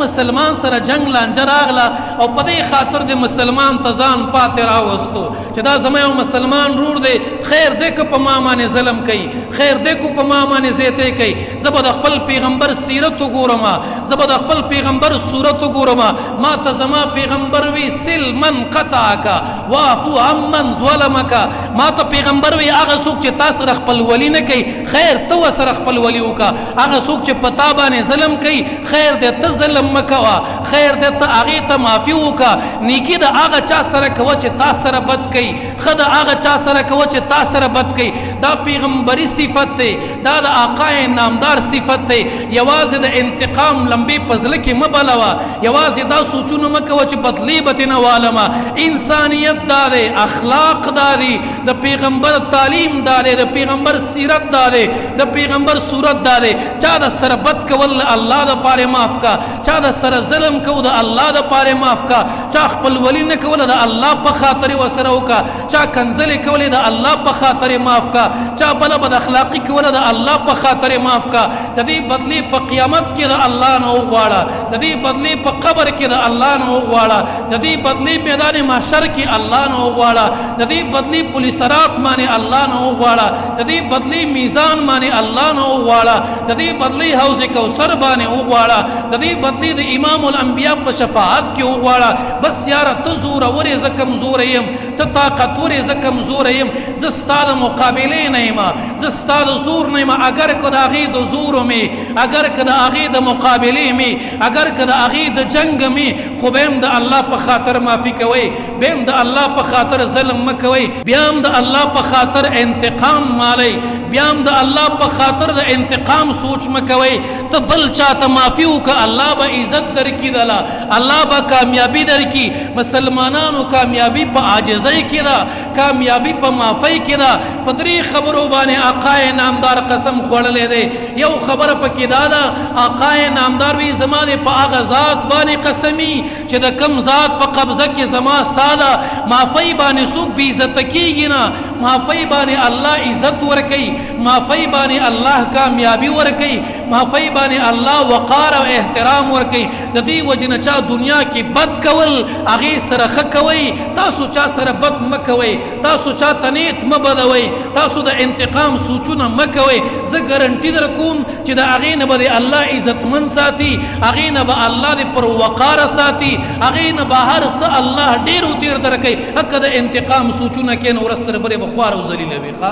مسلمان سره جنگ لانجه راغله او په دې خاطر د مسلمان ته ځان پاتې راوستو چې دا زما یو مسلمان رور دی، خیر دی که په ما باندې ظلم کوي، خیر دی که په ما باندې زیاتی کوي، زه به د خپل پیغمبر سیرت وګورم، زه به د خپل پیغمبر صورت وګورم. ما ته زما پیغمبر وی سل من قطعک واعفو عمن ظلمک. ما ته پیغمبر وی هغه څوک چې تا سره خپل ولي نه کوي، خیر ته ورسره خپل ولي وکړه. هغه څوک چې په تا باندې ظلم کوي، خیر دی ته ظلم مه کوه، خیر دی ته هغې ته معافي وکړه. نیکي د هغه چا سره کوه چې تا سره بد کوي، ښه د هغه چا سره کوه چې تا سره بد کوي. دا پیغمبري صفت دی، دا د آقای نامدار صفت دی. یوازې د انتقام لمبې په زړه کې مه بلوه، یوازې دا سوچونه مه کوه چې بدلې به ترې نه والمه. انسانیت دا دی، اخلاق دا دی، د پیغمبر تعلیم دا دی، د پیغمبر سیرت دا دی، د پیغمبر صورت دا دی. چا د سره بد کول الله د پاره معاف کا، چا د سره ظلم کو د الله د پاره معاف کا، چا خپل ولی نه کول د الله په خاطر وسره وکا، چا کنزل کول د الله په خاطر معاف کا، چا بل بد اخلاقی کول د الله په خاطر معاف کا. د دې بدلی په قیامت کې د الله نه وغواړه، د دې بدلی په قبر کې د الله نه وغواړه، د دې بدلی میدان محشر کې الله نه وغواړه، د دې بدلی پولیس رات باندې الله نه وغواړه، د دې بدلی میزان باندې الله نه وغواړه، د دې بدلی حوض کوثر باندې وغواړه، د دې بدلی د امام الانبیاء په شفاعت کې وغواړه. بس یاره ته زورور یې، زه کمزوری یم، ته طاقتور یې، زه کمزوری یم، زه ستا د مقابلې نه یم، زه ستا د زور نه یم. اګر که د هغې د زور مې، اګر که د هغې د مقابلې مې، اګر که د هغې د جنګ مې، خو به هم د الله په خاطر معافي کوئ، بیا هم د الله په خاطر ظلم مه کوئ، بیا هم د الله په خاطر انتقام مالئ، بیا هم د الله په خاطر د انتقام سوچ مه کوئ. ته بل چاته معافي وکړه، الله به عزت درکړي، دله الله به کامیابي درکړي. مسلمانانو کامیابي په عاجزۍ کې ده، کامیابي په معافۍ کې ده. په درې خبرو باندې آقای نامدار قسم خوړلی دی. یو خبره پکې دا ده، آقای نامدار وی زما دې په هغه ذات باندې قسمي چې د کم ذات په قبضه کې زما ساه ده. معافۍ باندې څوک بې عزته کېږي نه، معافۍ باندې الله عزت ورکوي، معافۍ باندې الله کامیابي ورکوي، معافۍ باندې الله وقار او احترام ورکوي. د دې وجې نه چا دنیا کې بد کول هغې سره ښه کوئ، تاسو چا سره بد مه کوئ، تاسو چا ته نیت مه بدوئ، تاسو د انتقام سوچونه مه کوئ. زه ګارنټي در کوم چې د هغې نه به دې الله عزتمن ساتي، هغې نه به الله دې پر وقاره ساتي، هغې نه به هر څه الله ډېر و تېر درکوي. هکه د انتقام سوچونه کوې نو ورځ تر بلې به خوار او ذلیله وي. ښه.